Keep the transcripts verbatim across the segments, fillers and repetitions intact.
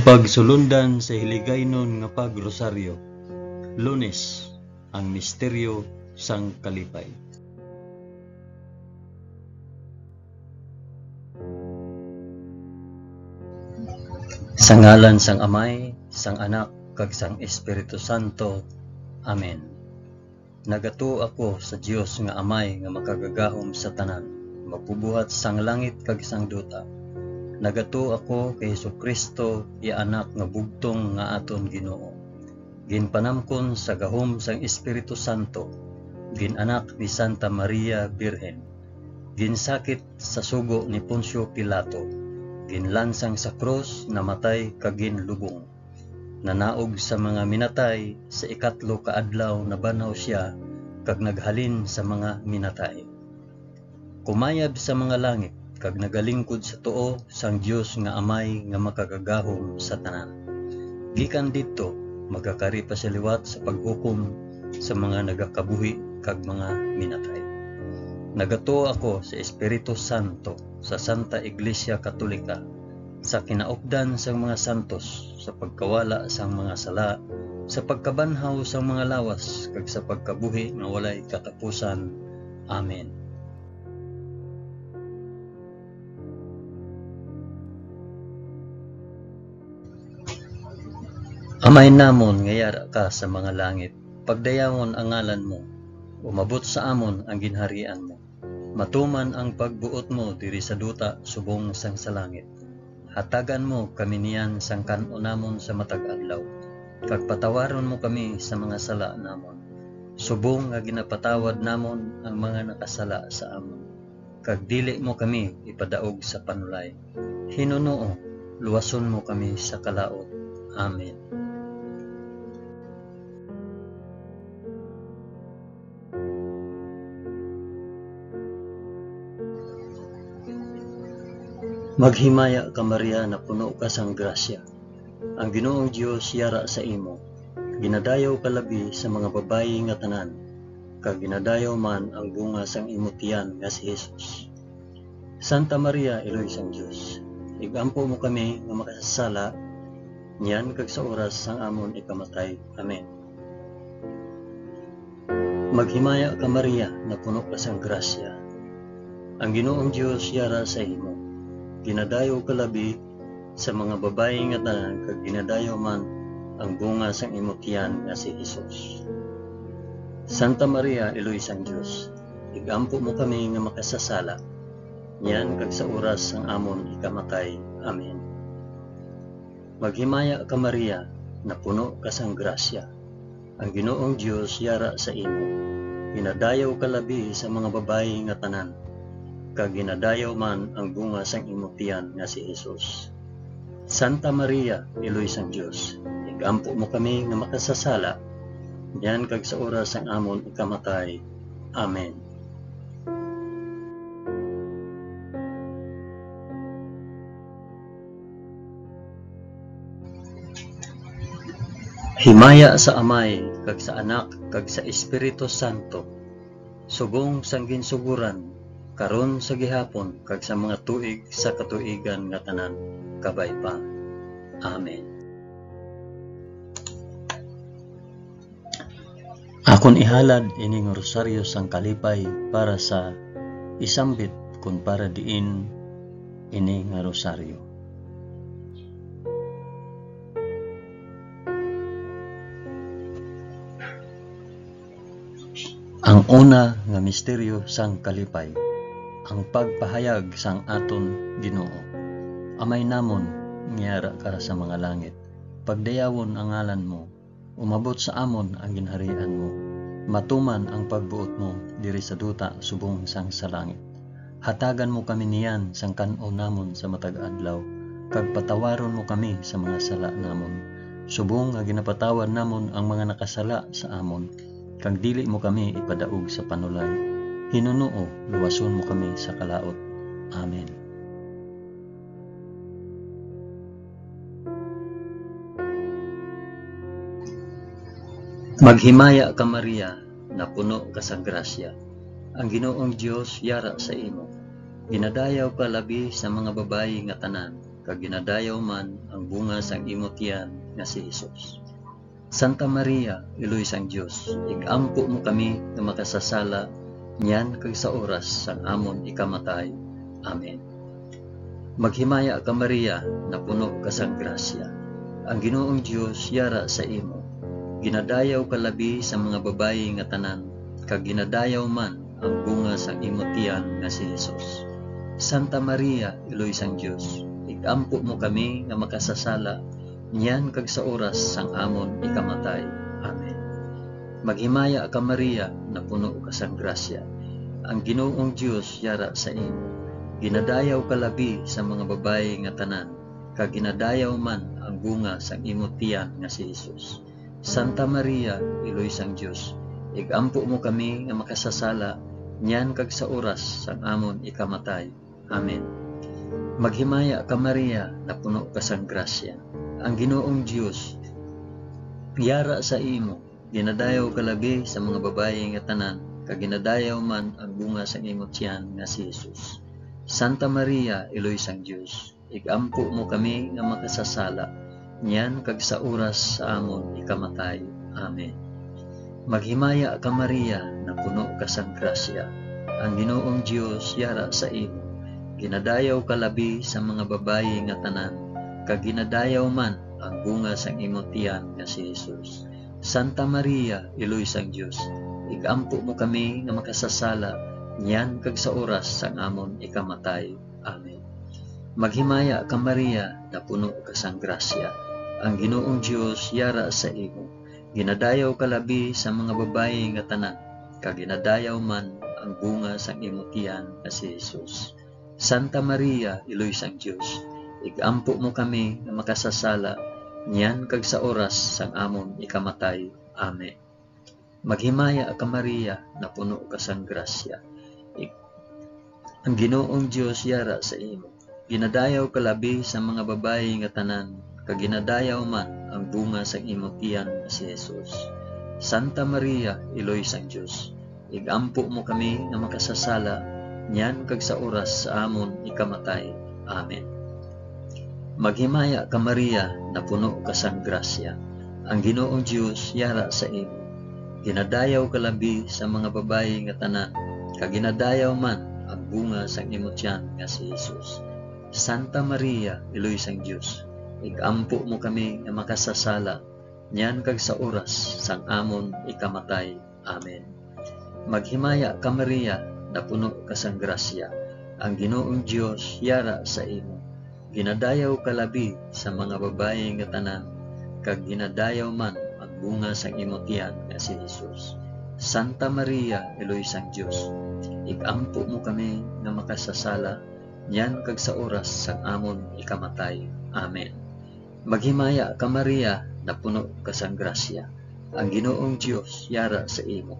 Pagsulundan sa Hiligaynon nga Pag-Rosaryo. Lunes, ang misteryo sang kalipay. Sa ngalan sang Amay, sang Anak, kag sang Espiritu Santo. Amen. Nagatuo ako sa Dios nga Amay nga makagagahom sa tanan, magbubuhat sang langit kag sang duta. Nagatuo ako kay Jesu-Cristo, iya Anak nga bugtong nga aton Ginoo. Ginpanamkon sa gahom sang Espiritu Santo, gin-anak ni Santa Maria Birhen, ginsakit sa sugo ni Poncio Pilato, ginlansang sa krus, namatay kag ginlubong. Nanaog sa mga minatay, sa ikatlo ka adlaw nabanhaw sia, kag naghalin sa mga minatay. Kumayab sa mga langit, kag nagalingkod sa tuo sang Dios nga Amay nga makagagahom sa tanan. Gikan didto, magakari pa sia liwat sa paghukom sa mga nagakabuhi kag mga minatay. Nagatuo ako sa Espiritu Santo, sa Santa Iglesia Katolika, sa kinaupdan sang mga santos, sa pagkawala sang mga sala, sa pagkabanhaw sang mga lawas, kag sa pagkabuhi nga walay katapusan. Amen. Amay namon nga yara ka sa mga langit, pagdayawon ang ngalan mo, umabot sa amon ang ginharian mo. Matuman ang pagbuot mo diri sa duta subong sang sa langit. Hatagan mo kami niyan sang kan-on namon sa matag adlaw, kag patawaron mo kami sa mga sala namon, subong nga ginapatawad namon ang mga nakasala sa amon. Kag dili mo kami ipadaog sa panulay. Hinunoo, luwason mo kami sa kalaut. Amen. Maghimaya ka, Maria, napuno ka sang grasya. Ang Ginoong Dios yara sa imo. Ginadayaw ka labi sa mga babayi nga tanan, kag ginadayaw man ang bunga sang imo tiyan nga si Jesus. Santa Maria, Iloy sang Dios, igampo mo kami nga makasasala, niyan kag sa oras sang amon ikamatay. Amen. Maghimaya ka, Maria, napuno ka sang grasya. Ang Ginoong Dios yara sa imo. Ginadayaw ka labi sa mga babayi nga tanan, kag ginadayaw man ang bunga sang imo tiyan nga si Jesus. Santa Maria, Iloy sang Dios, igampo mo kami nga makasasala, niyan kag sa oras sang amon ikamatay. Amen. Maghimaya ka, Maria, napuno ka sang grasya. Ang Ginoong Dios yara sa imo. Ginadayaw ka labi sa mga babayi nga tanan, kag ginadayaw man ang bunga sang imo tiyan nga si Jesus. Santa Maria, Iloy sang Dios, igampo mo kami nga makasasala, niyan kag sa oras sang amon ikamatay. Amen. Himaya sa Amay, kag sa Anak, kag sa Espiritu Santo, subong sang ginsugoran, karon, sa gihapon, kag sa mga tuig sa katuigan nga tanan. Kabay pa. Amen. Akon ihalad ini nga rosaryo sang kalipay para sa isambit kon para diin ini nga rosaryo. Ang una nga misteryo sang kalipay, ang pagpahayag sang aton Ginoo. Amay namon nga yara ka sa mga langit, pagdayawon ang ngalan mo, umabot sa amon ang ginharian mo. Matuman ang pagbuot mo diri sa duta subong sang sa langit. Hatagan mo kami niyan sang kan-on namon sa matag adlaw, kag patawaron mo kami sa mga sala namon, subong nga ginapatawad namon ang mga nakasala sa amon, kag dili mo kami ipadaog sa panulay. Hinunoo, luwason mo kami sa kalaut. Amen. Maghimaya ka, Maria, napuno ka sang grasya. Ang Ginoong Dios yara sa imo. Ginadayaw ka labi sa mga babayi nga tanan, kag ginadayaw man ang bunga sang imo tiyan nga si Jesus. Santa Maria, Iloy sang Dios, ig-ampo mo kami nga makasasala niyan kag sa oras sang amon ikamatay. Amen. Maghimaya ka, Maria, napuno ka sang grasya. Ang Ginoong Dios yara sa imo. Ginadayaw ka labi sa mga babayi nga tanan, kag ginadayaw man ang bunga sang imo tiyan nga si Jesus. Santa Maria, Iloy sang Dios, ig-ampo mo kami nga makasasala niyan kag sa oras sang amon ikamatay. Amen. Maghimaya ka, Maria, napuno ka sang grasya. Ang Ginoong Dios yara sa imo. Ginadayaw ka labi sa mga babayi nga tanan, kag ginadayaw man ang bunga sang imo tiyan nga si Jesus. Santa Maria, Iloy sang Dios, ig-ampo mo kami nga makasasala niyan kag sa oras sang amon ikamatay. Amen. Maghimaya ka, Maria, napuno ka sang grasya. Ang Ginoong Dios yara sa imo. Ginadayaw ka labi sa mga babayi nga tanan, kag ginadayaw man ang bunga sang imo tiyan nga si Jesus. Santa Maria, Iloy sang Dios, ig-ampo mo kami nga makasasala, niyan kag sa oras sa amon ikamatay. Amen. Maghimaya ka, Maria, napuno ka sang grasya. Ang Ginoong Dios yara sa imo. Ginadayaw ka labi sa mga babayi nga tanan, kag ginadayaw man ang bunga sang imo tiyan nga si Jesus. Santa Maria, Iloy sang Dios, ig-ampo mo kami nga makasasala, niyan kag sa oras sang amon ikamatay. Amen. Maghimaya ka, Maria, napuno ka sang grasya. Ang Ginoong Dios yara sa imo. Ginadayaw ka labi sa mga babayi nga tanan, kag ginadayaw man ang bunga sang imo tiyan nga si Jesus. Santa Maria, Iloy sang Dios, ig-ampo mo kami nga makasasala, niyan kag sa oras sang amon ikamatay. Amen. Maghimaya ka, Maria, napuno ka sang grasya. Ig-, ang Ginoong Dios yara sa imo. Ginadayaw ka labi sa mga babayi nga tanan, kag ginadayaw man ang bunga sang imo tiyan nga si Jesus. Santa Maria, Iloy sang Dios, ig-ampo mo kami nga makasasala, niyan kag sa oras sa amon ikamatay. Amen. Maghimaya ka, Maria, napuno ka sang grasya. Ang Ginoong Dios yara sa imo. Ginadayaw ka labi sa mga babayi nga tanan, kag ginadayaw man ang bunga sang imo tiyan nga si Jesus. Santa Maria, Iloy sang Dios, ig-ampo mo kami nga makasasala, niyan kag sa oras sang amon ikamatay. Amen. Maghimaya ka, Maria, napuno ka sang grasya. Ang Ginoong Dios yara sa imo. Ginadayaw ka labi sa mga babayi nga tanan, kag ginadayaw man ang bunga sang imo tiyan nga si Jesus. Santa Maria, Iloy sang Dios, ig-ampo mo kami nga makasasala, niyan kag sa oras sang amon ikamatay. Amen. Maghimaya ka, Maria, napuno ka sang grasya. Ang Ginoong Dios yara sa imo.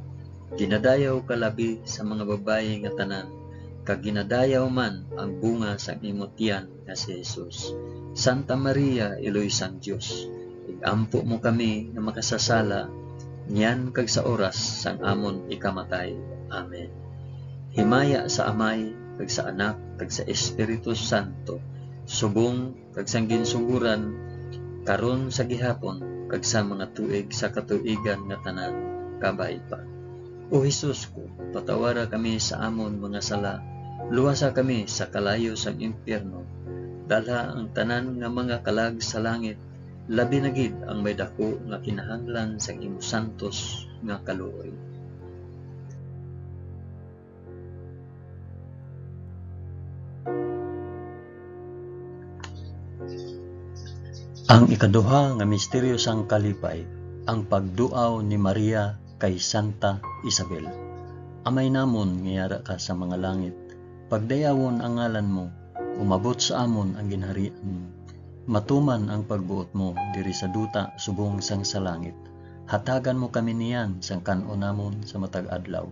Ginadayaw ka labi sa mga babayi nga tanan, kag ginadayaw man ang bunga sang imo tiyan nga si Jesus. Santa Maria, Iloy sang Dios, ig-ampo mo kami nga makasasala, niyan kag sa oras sang amon ikamatay. Amen. Himaya sa Amay, kag sa Anak, kag sa Espiritu Santo, subong kag sang ginsugoran, karon, sa gihapon, kag sa mga tuig sa katuigan nga tanan. Kabay pa. O Jesus ko, patawara kami sa amon mga sala, luwasa kami sa kalayo sang impyerno, dalha ang tanan nga mga kalag sa langit, labi na gid ang may daku nga kinahanglan sang imo santos nga kaluoy. Ang ikaduha nga misteryo sang kalipay, ang pagduaw ni Maria kay Santa Isabel. Amay namon nga yara ka sa mga langit, pagdayawon ang ngalan mo, umabot sa amon ang ginharian mo. Matuman ang pagbuot mo diri sa duta subong sang sa langit. Hatagan mo kami niyan sang kan-on namon sa matag adlaw,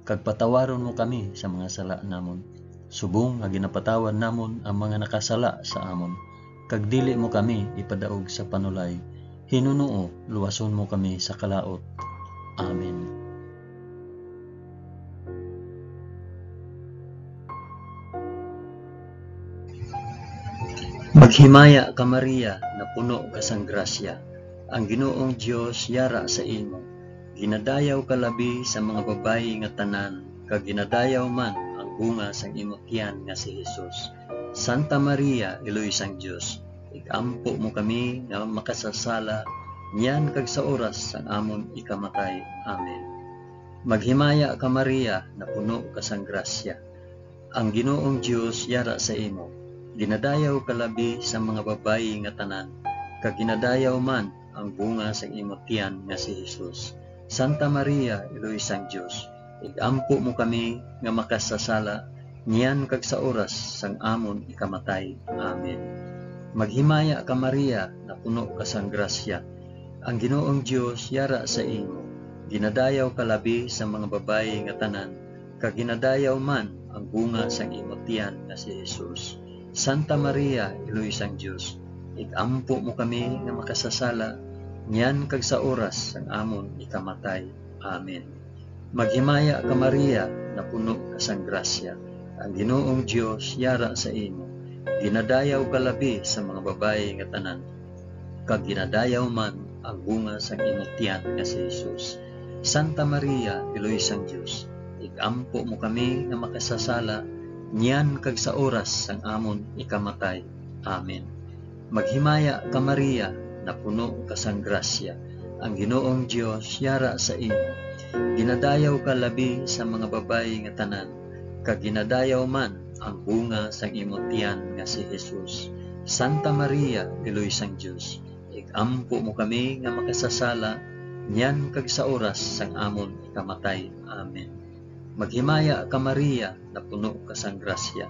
kag patawaron mo kami sa mga sala namon, subong nga ginapatawad namon ang mga nakasala sa amon, kag dili mo kami ipadaog sa panulay. Hinunoo, luwason mo kami sa kalaut. Amen. Maghimaya ka, Maria, napuno ka sang grasya, ang Ginoong Dios yara sa imo. Ginadayaw ka labi sa mga babayi nga tanan, kag ginadayaw man ang bunga sang imo tiyan nga si Jesus. Santa Maria, Iloy sang Dios, ig-ampo mo kami nga makasasala, niyan kag sa oras sang amon ikamatay. Amen. Maghimaya ka, Maria, napuno ka sang grasya, ang Ginoong Dios yara sa imo. Ginadayaw ka labi sa mga babayi nga tanan, kag ginadayaw man ang bunga sang imo tiyan nga si Jesus. Santa Maria, Iloy sang Dios, ig-ampo mo kami nga makasasala, niyan kag sa oras sang amon ikamatay. Amen. Maghimaya ka, Maria, napuno ka sang grasya, ang Ginoong Dios yara sa imo. Ginadayaw ka labi sa mga babayi nga tanan, kag ginadayaw man ang bunga sang imo tiyan nga si Jesus. Santa Maria, Iloy sang Dios, ig-ampo mo kami nga makasasala, niyan kag sa oras sang amon ikamatay. Amen. Maghimaya ka, Maria, napuno ka sang grasya, ang Ginoong Dios yara sa imo. Ginadayaw ka labi sa mga babayi nga tanan, kag ginadayaw man ang bunga sang imo tiyan nga si Jesus. Santa Maria, Iloy sang Dios, ig-ampo mo kami nga makasasala, niyan kag sa oras sang amon ikamatay. Amen. Maghimaya ka, Maria, napuno ka sang grasya, ang Ginoong Dios yara sa imo. Ginadayaw ka labi sa mga babayi nga tanan, kag ginadayaw man ang bunga sang imo tiyan nga si Jesus. Santa Maria, Iloy sang Dios, ig-ampo mo kami nga makasasala, niyan kag sa oras sang amon ikamatay. Amen. Maghimaya ka, Maria, napuno ka sang grasya,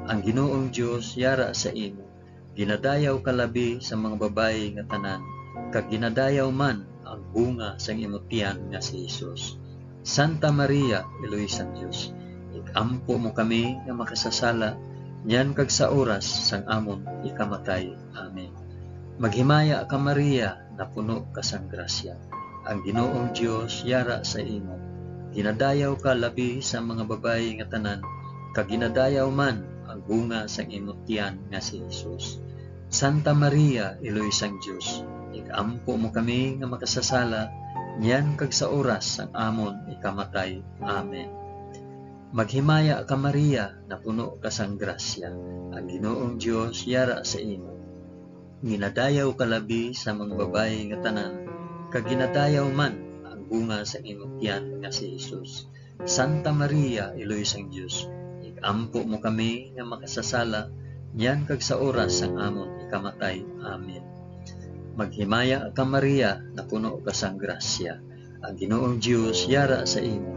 ang Ginoong Dios yara sa imo. Ginadayaw ka labi sa mga babayi nga tanan, kag ginadayaw man ang bunga sang imo tiyan nga si Jesus. Santa Maria, Iloy sang Dios, ig-ampo mo kami nga makasasala, niyan kag sa oras sang amon ikamatay. Amen. Maghimaya ka, Maria, napuno ka sang grasya, ang Ginoong Dios yara sa imo. Ginadayaw ka labi sa mga babayi nga tanan, kag ginadayaw man ang bunga sang imo tiyan nga si Jesus. Santa Maria, Iloy sang Dios, ig-ampo mo kami nga makasasala, niyan kag sa oras sang amon ikamatay. Amen. Maghimaya ka, Maria, napuno ka sang grasya, ang Ginoong Dios yara sa imo. Ginadayaw ka labi sa mga babayi nga tanan, kag ginadayaw man ang bunga sang imo tiyan nga si Jesus. Santa Maria, Iloy sang Dios, ig-ampo mo kami nga makasasala, niyan kag sa oras sang amon ikamatay. Amen. Maghimaya ka, Maria, napuno ka sang grasya, ang Ginoong Dios yara sa imo.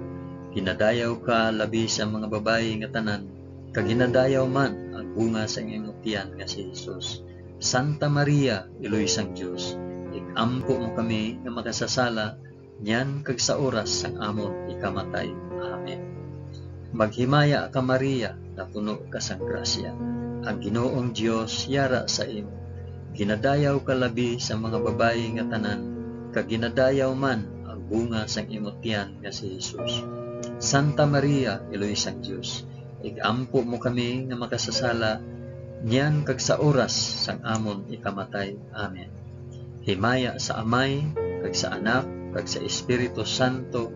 Ginadayaw ka labi sa mga babayi nga tanan, kag ginadayaw man ang bunga sang imo tiyan nga si Jesus. Santa Maria, Iloy sang Dios, ig-ampo mo kami nga makasasala, niyan kag sa oras sang amon ikamatay. Amen. Maghimaya ka, Maria, napuno ka sang grasya, ang Ginoong Dios yara sa imo. Ginadayaw ka labi sa mga babayi nga tanan, kag ginadayaw man ang bunga sang imo tiyan nga si Jesus. Santa Maria, Iloy sang Dios, ig-ampo mo kami nga makasasala, niyan kag sa oras sang amon ikamatay. Amen. Himaya sa Amay, kag sa Anak, kag sa Espiritu Santo,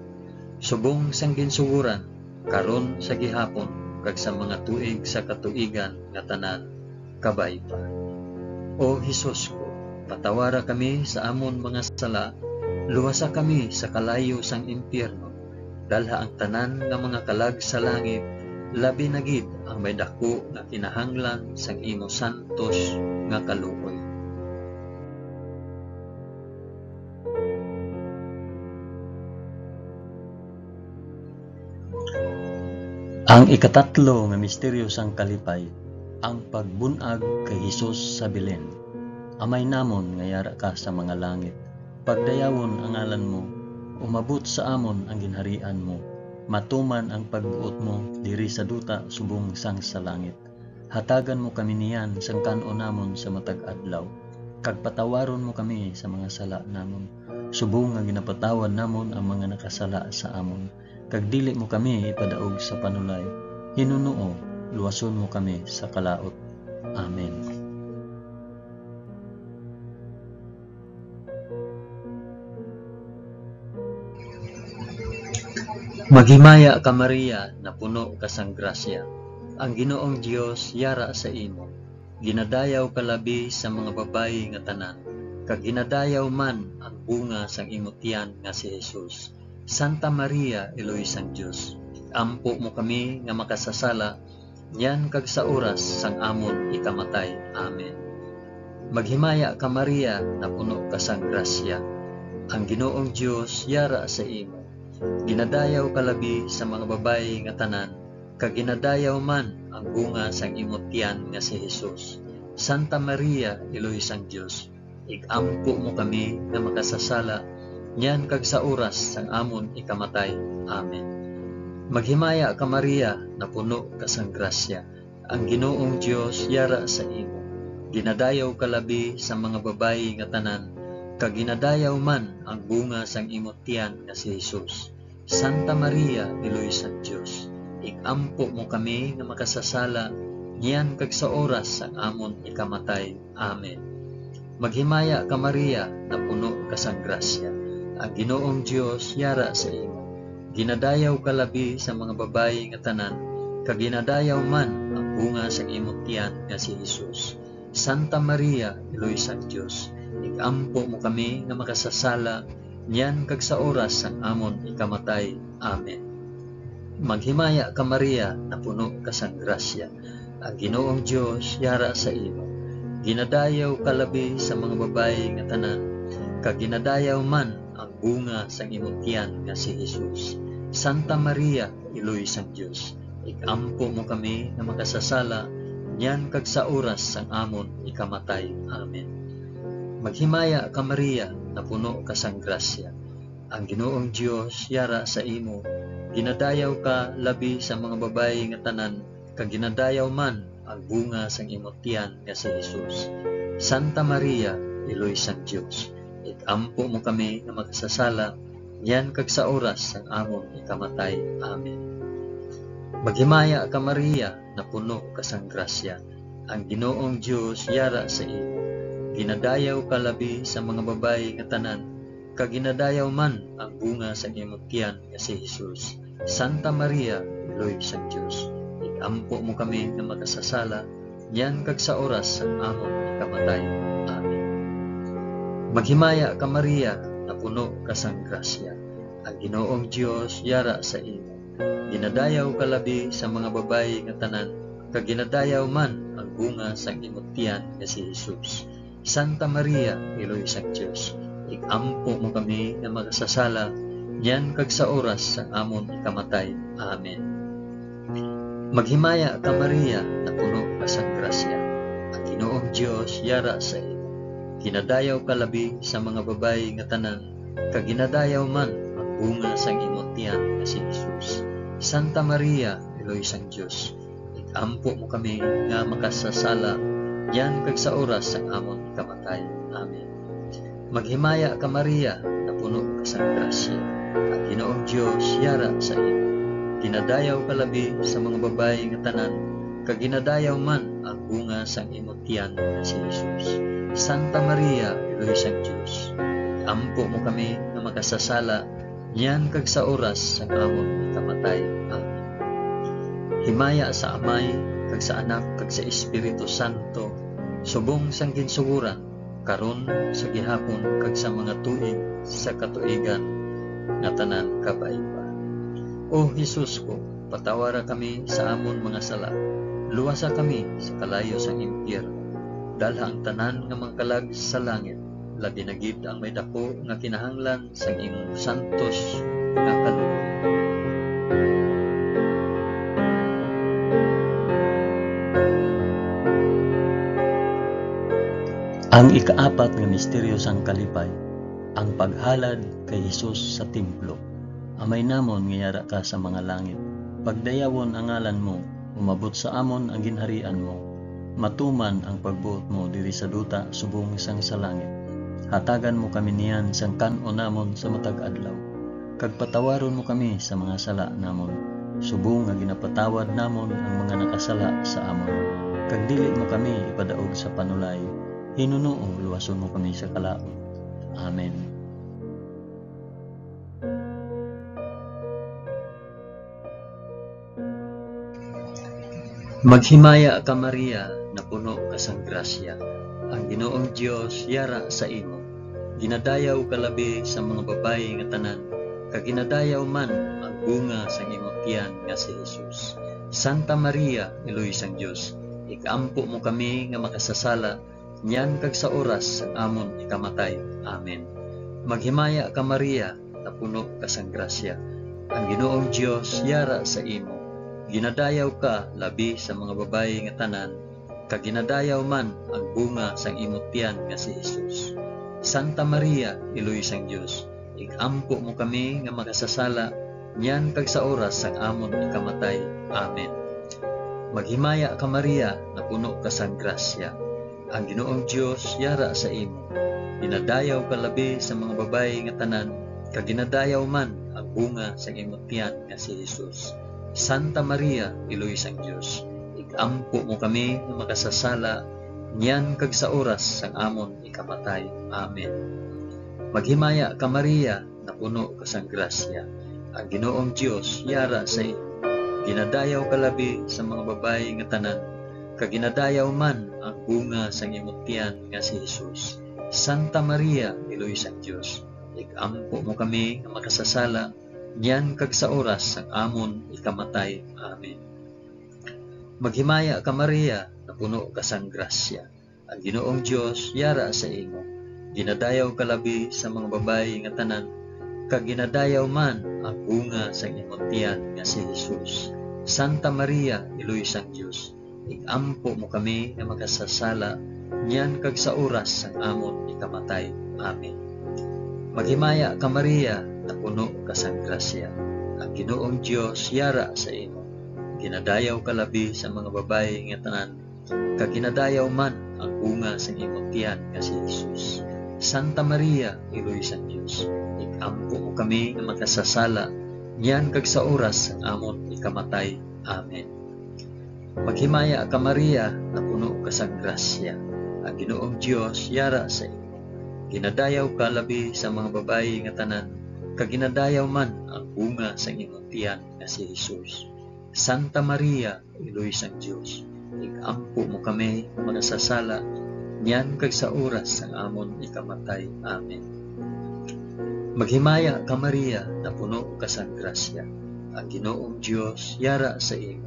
subong sang ginsugoran, karon, sa gihapon, kag sa mga tuig sa katuigan nga tanan. Kabay pa. O Jesus ko, patawara kami sa amon mga sala, luwasa kami sa kalayo sang impyerno, dalha ang tanan nga mga kalag sa langit, labi na gid ang may daku nga kinahanglan sang imo santos nga kaluoy. Ang ikatatlo nga misteryo sang kalipay, ang pagbun-ag kay Jesus sa Belen. Amay namon nga yara ka sa mga langit, pagdayawon ang ngalan mo, umabot sa amon ang ginharian mo, matuman ang pagbuot mo diri sa duta subong sang sa langit. Hatagan mo kami niyan sang kan-on namon sa matag adlaw, kag patawaron mo kami sa mga sala namon, subong nga ginapatawad namon ang mga nakasala sa amon, kag dili mo kami ipadaog sa panulay. Hinunoo, luwason mo kami sa kalaut. Amen. Maghimaya ka, Maria, napuno ka sang grasya. Ang Ginoong Dios yara sa imo. Ginadayaw ka labi sa mga babayi nga tanan, kag ginadayaw man ang bunga sang imo tiyan nga si Jesus. Santa Maria, Iloy sang Dios, ampo mo kami nga makasasala, niyan kag sa oras sang amon ikamatay. Amen. Maghimaya ka, Maria, napuno ka sang grasya. Ang Ginoong Dios yara sa imo. Ginadayaw ka labi sa mga babayi nga tanan, kag ginadayaw man ang bunga sang imo tiyan nga si Jesus. Santa Maria, Iloy sang Dios, ig-ampo mo kami nga makasasala, niyan kag sa oras sang amon ikamatay. Amen. Maghimaya ka, Maria, napuno ka sang grasya. Ang Ginoong Dios yara sa imo. Ginadayaw ka labi sa mga babayi nga tanan, kag ginadayaw man ang bunga sang imo tiyan nga si Jesus. Santa Maria, Iloy sang Dios, ig-ampo mo kami nga makasasala, niyan kag sa oras sang amon ikamatay. Amen. Maghimaya ka, Maria, napuno ka sang grasya. Ang Ginoong Dios yara sa imo. Ginadayaw ka labi sa mga babayi nga tanan, kag ginadayaw man ang bunga sang imo tiyan nga si Jesus. Santa Maria, Iloy sang Dios, ig-ampo mo kami nga makasasala, niyan kag sa oras sang amon ikamatay. Amen. Maghimaya ka, Maria, napuno ka sang grasya. Ang Ginoong Dios yara sa imo. Ginadayaw ka labi sa mga babayi nga tanan, kag ginadayaw man ang bunga sang imo tiyan nga si Jesus. Santa Maria, Iloy sang Dios, ig-ampo mo kami nga makasasala, niyan kag sa oras sang amon ikamatay. Amen. Maghimaya ka, Maria, napuno ka sang grasya. Ang Ginoong Dios yara sa imo. Ginadayaw ka labi sa mga babayi nga tanan, kag ginadayaw man ang bunga sang imo tiyan nga si Jesus. Santa Maria, Iloy sang Dios, ig-ampo mo kami nga makasasala, niyan kag sa oras sang amon ikamatay. Amen. Maghimaya ka, Maria, napuno ka sang grasya. Ang Ginoong Dios yara sa imo. Ginadayaw ka labi sa mga babayi nga tanan, kag ginadayaw man ang bunga sang imo tiyan nga si Jesus. Santa Maria, Iloy sang Dios, ig-ampo mo kami nga makasasala, niyan kag sa oras sang amon ikamatay. Amen. Maghimaya ka, Maria, napuno ka sang grasya. Ang Ginoong Dios yara sa imo. Ginadayaw ka labi sa mga babayi nga tanan, kag ginadayaw man ang bunga sang imo tiyan nga si Jesus. Santa Maria, Iloy sang Dios, ig-ampo mo kami nga makasasala, niyan kag sa oras sang amon ikamatay. Amen. Maghimaya ka, Maria, napuno ka sang grasya. Ang Ginoong Dios yara sa imo. Ginadayaw ka labi sa mga babayi nga tanan, kag ginadayaw man ang bunga sang imo tiyan nga si Jesus. Santa Maria, Iloy sang Dios, ig-ampo mo kami nga makasasala, niyan kag sa oras sang amon ikamatay. Amen. Maghimaya ka, Maria, napuno ka sang grasya. Ang Ginoong Dios yara sa imo. Ginadayaw ka labi sa mga babayi nga tanan, kag ginadayaw man ang bunga sang imo tiyan nga si Jesus. Santa Maria, Iloy sang Dios, ampo mo kami nga makasasala, niyan kag sa oras sang amon ikamatay. Amen. Himaya sa Amay, kag sa Anak, kag sa Espiritu Santo, subong sang ginsugoran, karon, sa gihapon, kag sa mga tuig sa katuigan nga tanan. Kabay pa. O Jesus ko, patawara kami sa amon mga sala, luwasa kami sa kalayo sang impyerno, dalha ang tanan nga mga kalag sa langit, labi na gid ang may daku nga kinahanglan sang imong santos nga kaluoy. Ang ikaapat nga misteryo sang kalipay, ang paghalad kay Jesus sa templo. Amay namon nga yara ka sa mga langit, pagdayawon ang ngalan mo, umabot sa amon ang ginharian mo, matuman ang pagbuot mo diri sa duta subong sang sa langit. Hatagan mo kami niyan sang kan-on namon sa matag adlaw, kag patawaron mo kami sa mga sala namon, subong nga ginapatawad namon ang mga nakasala sa amon. Kag dili mo kami ipadaog sa panulay, hinunoo luwason mo kami sa kalaut. Amen. Maghimaya ka, Maria, napuno ka sang grasya. Ang Ginoong Dios yara sa imo. Ginadayaw ka labi sa mga babayi nga tanan, kag ginadayaw man ang bunga sang imong tiyan nga si Jesus. Santa Maria, Iloy sang Dios, ig-ampo mo kami nga makasasala, niyan kag sa oras sang amon ikamatay. Amen. Maghimaya ka, Maria, napuno ka sang grasya. Ang Ginoong Dios yara sa imo. Ginadayaw ka labi sa mga babayi nga tanan, kag ginadayaw man ang bunga sang imo tiyan nga si Jesus. Santa Maria, Iloy sang Dios, ig-ampo mo kami nga makasasala, niyan kag sa oras sang amon ikamatay. Amen. Maghimaya ka, Maria, napuno ka sang grasya. Ang Ginoong Dios yara sa imo. Ginadayaw ka labi sa mga babayi nga tanan, kag ginadayaw man ang bunga sang imo tiyan nga si Jesus. Santa Maria, Iloy sang Dios, ig-ampo mo kami nga makasasala, niyan kag sa oras sang amon ikamatay. Amen. Maghimaya ka, Maria, napuno ka sang grasya. Ang Ginoong Dios yara sa imo. Ginadayaw ka labi sa mga babayi nga tanan, kag ginadayaw man ang bunga sang imo tiyan nga si Jesus. Santa Maria, Iloy sang Dios, ig-ampo mo kami nga makasasala, niyan kag sa oras sang amon ikamatay. Amen. Maghimaya ka, Maria, napuno ka sang grasya. Ang Ginoong Dios yara sa imo. Ginadayaw ka labi sa mga babayi nga tanan, kag ginadayaw man ang bunga sang imong tiyan nga si Jesus. Santa Maria, Iloy sang Dios, ig-ampo mo kami nga makasasala, niyan kag sa oras sang amon ikamatay. Amen. Maghimaya ka, Maria, napuno ka sang grasya. Ang Ginoong Dios yara sa imo. Ginadayaw ka labi sa mga babayi nga tanan, kag ginadayaw man ang bunga sang imong tiyan nga si Jesus. Santa Maria, Iloy sang Dios, ig-ampo mo kami nga makasasala, niyan kag sa oras sang amon ikamatay. Amen. Maghimaya ka, Maria, napuno ka sang grasya. Ang Ginoong Dios yara sa imo. Ginadayaw ka labi sa mga babayi nga tanan, kag ginadayaw man ang bunga sang imong tiyan nga si Jesus. Santa Maria, Iloy sang Dios, ig-ampo mo kami nga makasasala, niyan kag sa oras sang amon ikamatay. Amen. Maghimaya ka, Maria, napuno ka sang grasya. Ang Ginoong Dios yara sa imo.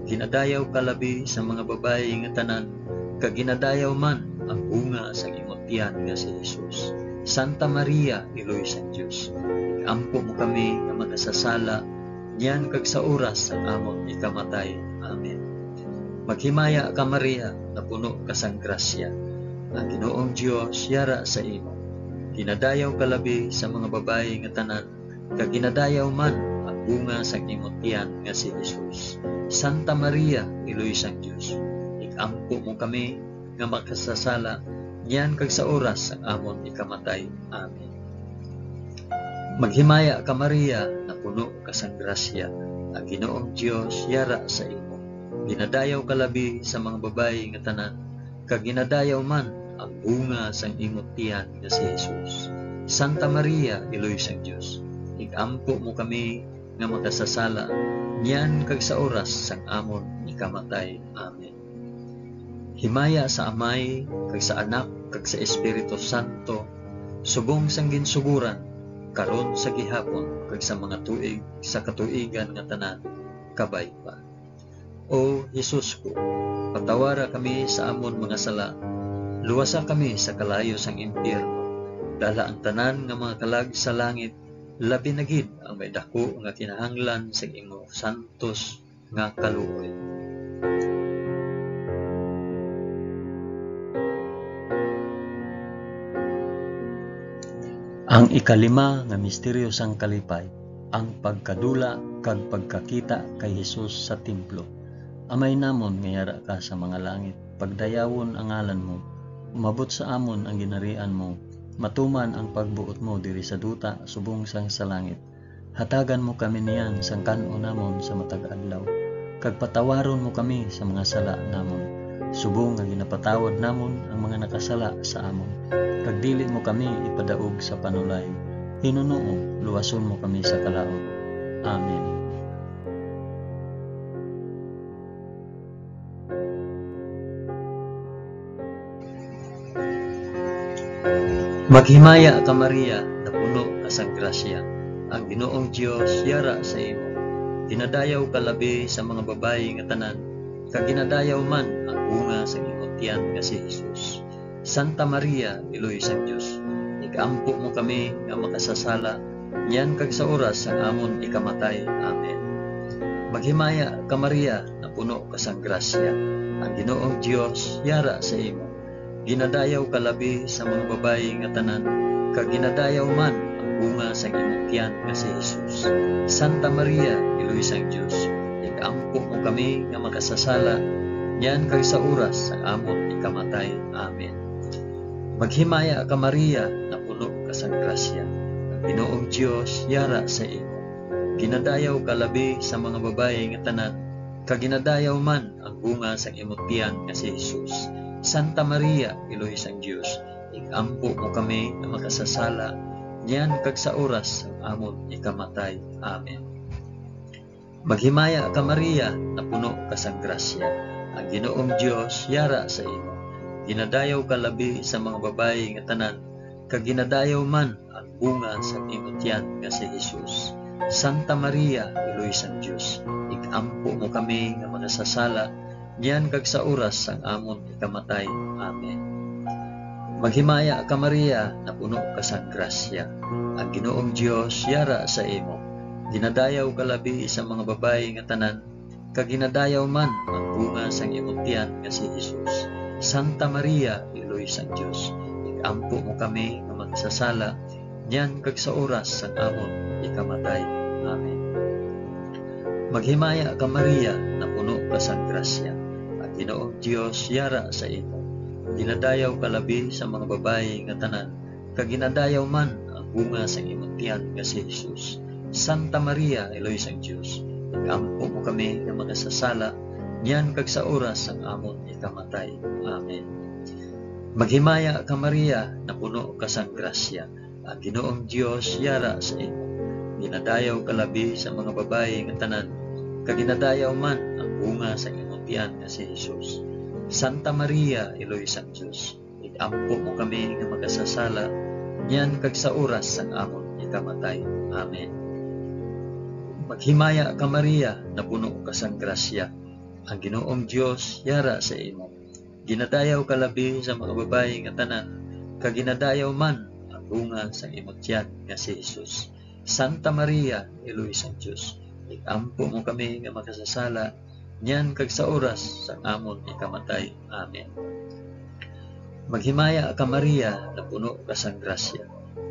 Ginadayaw ka labi sa mga babayi nga tanan, kag ginadayaw man ang bunga sang imong tiyan nga si Jesus. Santa Maria, Iloy sang Dios, ig-ampo mo kami nga makasasala, niyan kag sa oras sang amon ikamatay. Amen. Maghimaya ka, Maria, napuno ka sang grasya. Ang Ginoong Dios yara sa imo. Ginadayaw ka labi sa mga babayi nga tanan, kag ginadayaw man ang bunga sang imo tiyan nga si Jesus. Santa Maria, Iloy sang Dios, ig-ampo mo kami nga makasasala, niyan kag sa oras sang amon ikamatay. Amen. Maghimaya ka, Maria, napuno ka sang grasya, ang Ginoong Dios yara sa imo. Ginadayaw ka labi sa mga babayi nga tanan, kag ginadayaw man ang bunga sang imo tiyan nga si Jesus. Santa Maria, Iloy sang Dios, ig-ampo mo kami nga makasasala, niyan kag sa oras sang amon ikamatay. Amen. Himaya sa Amay, kag sa Anak, kag sa Espiritu Santo, subong sang ginsugoran, karon, sa gihapon, kag sa mga tuig sa katuigan nga tanan. Kabay pa. O Jesus ko, patawara kami sa amon mga sala, luwasa kami sa kalayo sang impyerno, dala ang tanan nga mga kalag sa langit, labi na gid ang may daku nga kinahanglan sang imo santos nga kaluoy. Ang ikalima nga misteryo sang kalipay, ang pagkadula kag pagkakita kay Jesus sa templo. Amay namon nga yara ka sa mga langit, pagdayawon ang ngalan mo, umabot sa amon ang ginharian mo, matuman ang pagbuot mo diri sa duta subong sang sa langit. Hatagan mo kami niyan sang kan-on namon sa matag adlaw, kag patawaron mo kami sa mga sala namon, subong nga ginapatawad namon ang mga nakasala sa amon. Kag dili mo kami ipadaog sa panulay. Hinunoo, luwason mo kami sa kalaut. Amen. Maghimaya ka, Maria, napuno ka sang grasya. Ang Ginoong Dios yara sa imo. Ginadayaw ka labi sa mga babayi nga tanan, kag ginadayaw man ang bunga sang imong tiyan nga si Jesus. Santa Maria, Iloy sang Dios, ig-ampo mo kami nga makasasala, niyan kag sa oras sang amon ikamatay. Amen. Maghimaya ka, Maria, napuno ka sang grasya. Ang Ginoong Dios yara sa imo. Ginadayaw ka labi sa mga babayi nga tanan, kag ginadayaw man ang bunga sang imong tiyan nga si Jesus. Santa Maria, Iloy sang Dios, ig-ampo mo kami nga makasasala, niyan kag sa oras sang amon ikamatay. Amen. Maghimaya ka, Maria, napuno ka sang grasya. Ang Ginoong Dios yara sa imo. Ginadayaw ka labi sa mga babayi nga tanan, kag ginadayaw man ang bunga sang imong tiyan nga si Jesus. Santa Maria, Iloy sang Dios, ig-ampo mo kami nga makasasala, niyan kag sa oras sang amon ikamatay. Amen. Maghimaya ka, Maria, napuno ka sang grasya. Ang Ginoong Dios yara sa imo. Ginadayaw ka labi sa mga babayi nga tanan, kag ginadayaw man ang bunga sang imong tiyan nga si Jesus. Santa Maria, Iloy sang Dios, ig-ampo mo kami nga makasasala, niyan kag sa oras sang amon ikamatay. Amen. Maghimaya ka, Maria, napuno ka sang grasya. Ang Ginoong Dios yara sa imo. Ginadayaw ka labi sa mga babayi nga tanan, kag ginadayaw man ang bunga sang imong tiyan nga si Jesus. Santa Maria, Iloy sang Dios, ig-ampo mo kami nga makasasala, niyan kag sa oras sang amon ikamatay. Amen. Maghimaya ka, Maria, napuno ka sang grasya. Ang Ginoong Dios yara sa imo. Ginadayaw ka labi sa mga babayi nga tanan, kag ginadayaw man ang bunga sang imong tiyan nga si Jesus. Santa Maria, Iloy sang Dios, ig-ampo mo kami nga makasasala, niyan kag sa oras sang amon ikamatay. Amen. Maghimaya ka, Maria, napuno ka sang grasya. Ang Ginoong Dios yara sa imo. Ginadayaw ka labi sa mga babayi nga tanan, kag ginadayaw man ang bunga sang imong tiyan nga si Jesus. Santa Maria, Iloy sang Dios, ig-ampo mo kami nga makasasala, niyan kag sa oras sang amon ikamatay. Amen. Maghimaya ka, Maria, napuno ka sang grasya. Ang Ginoong Dios yara sa imo. Ginadayaw ka labi sa mga babayi nga tanan, kag ginadayaw man ang bunga sang imong tiyan nga si Jesus. Santa Maria, Iloy sang Dios, ig-ampo mo kami nga makasasala, niyan kag sa oras sang amon ikamatay. Amen. Maghimaya ka, Maria, napuno ka sang grasya.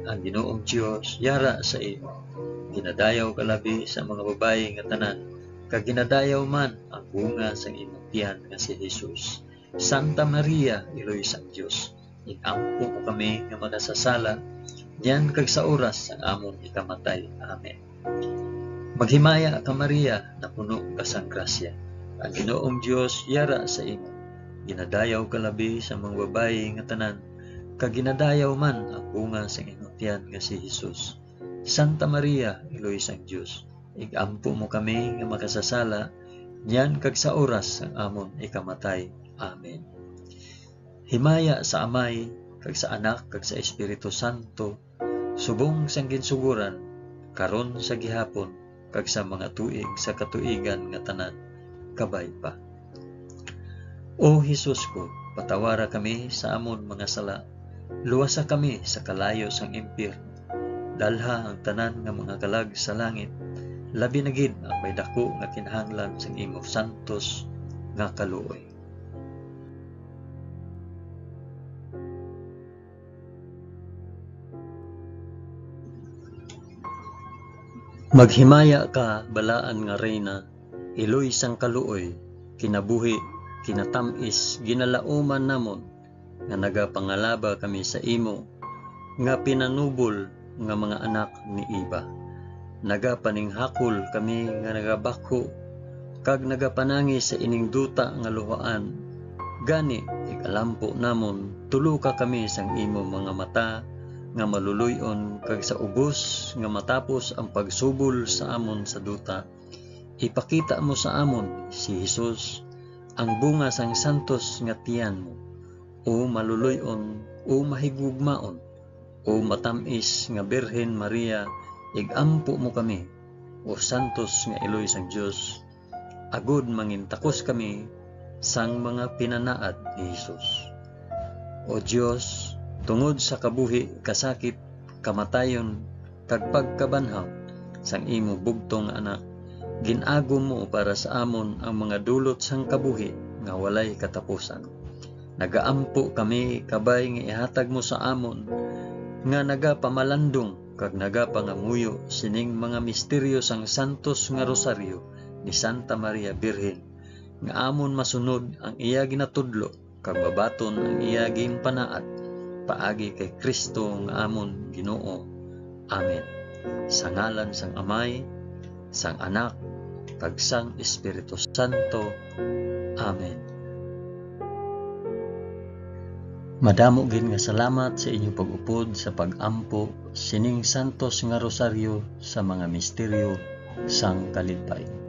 Ang Ginoong Dios yara sa imo. Ginadayaw ka labi sa mga babayi nga tanan, kag ginadayaw man ang bunga sang imong tiyan nga si Jesus. Santa Maria, Iloy sang Dios, ig-ampo mo kami nga makasasala, niyan kag sa oras sang amon ikamatay. Amen. Maghimaya ka, Maria, napuno ka sang grasya. Ang Ginoong Dios yara sa imo. Ginadayaw ka labi sa mga babayi nga tanan, kag ginadayaw man ang bunga sang imong tiyan nga si Jesus. Santa Maria, Iloy sang Dios, ig-ampo mo kami nga makasasala, niyan kag sa oras sang amon ikamatay. Amen. Himaya sa Amay, kag sa Anak, kag sa Espiritu Santo, subong sang ginsugoran, karon sa gihapon, kag sa mga tuig sa katuigan nga tanan. Kabay pa. O Jesus ko, patawara kami sa amon mga sala, luwasa kami sa kalayo sang impyerno, dalha ang tanan nga mga kalag sa langit, labi na gid ang may daku nga kinahanglan sang imo santos nga kaluoy. Maghimaya ka, balaan nga Reyna, iloy sang kaluoy, kinabuhi, kinatamis, ginalauman namon, nga nagapangalaba kami sa imo, nga pinanubol nga mga anak ni Eva. Nagapaninghakol kami nga nagabakho, kag nagapanangis sa ining duta nga luhaan. Gani, ig-alampo namon, tuloka kami sang imo mga mata nga maluloy-on, kag sa ubos nga matapos ang pagsubol sa amon sa duta, ipakita mo sa amon si Jesus, ang bunga sang santos nga tiyan mo. O maluloy-on, o mahigugmaon, o matam-is nga Birhen Maria, ig-ampo mo kami, o santos nga iloy sang Dios, agod mangintakos kami sang mga pinanaad ni Jesus. O Dios, tungod sa kabuhi, kasakit, kamatayon, kag pagkabanhaw sang imo bugtong nga Anak, gin-agom mo para sa amon ang mga dulot sang kabuhi nga walay katapusan. Nagaampo kami, kabay nga ihatag mo sa amon nga nagapamalandong kag nagapangamuyo sining mga misteryo sang santos nga rosaryo ni Santa Maria Birhen, nga amon masunod ang iya ginatudlo kag mabaton ang iya ginpanaad, paagi kay Cristo nga amon Ginoo. Amen. Sa ngalan sang Amay, sang Anak, kag sang Espiritu Santo. Amen. Madamo gid nga salamat sa inyo pag-upod sa pag-ampo sining santos nga rosaryo sa mga misteryo sang kalipay.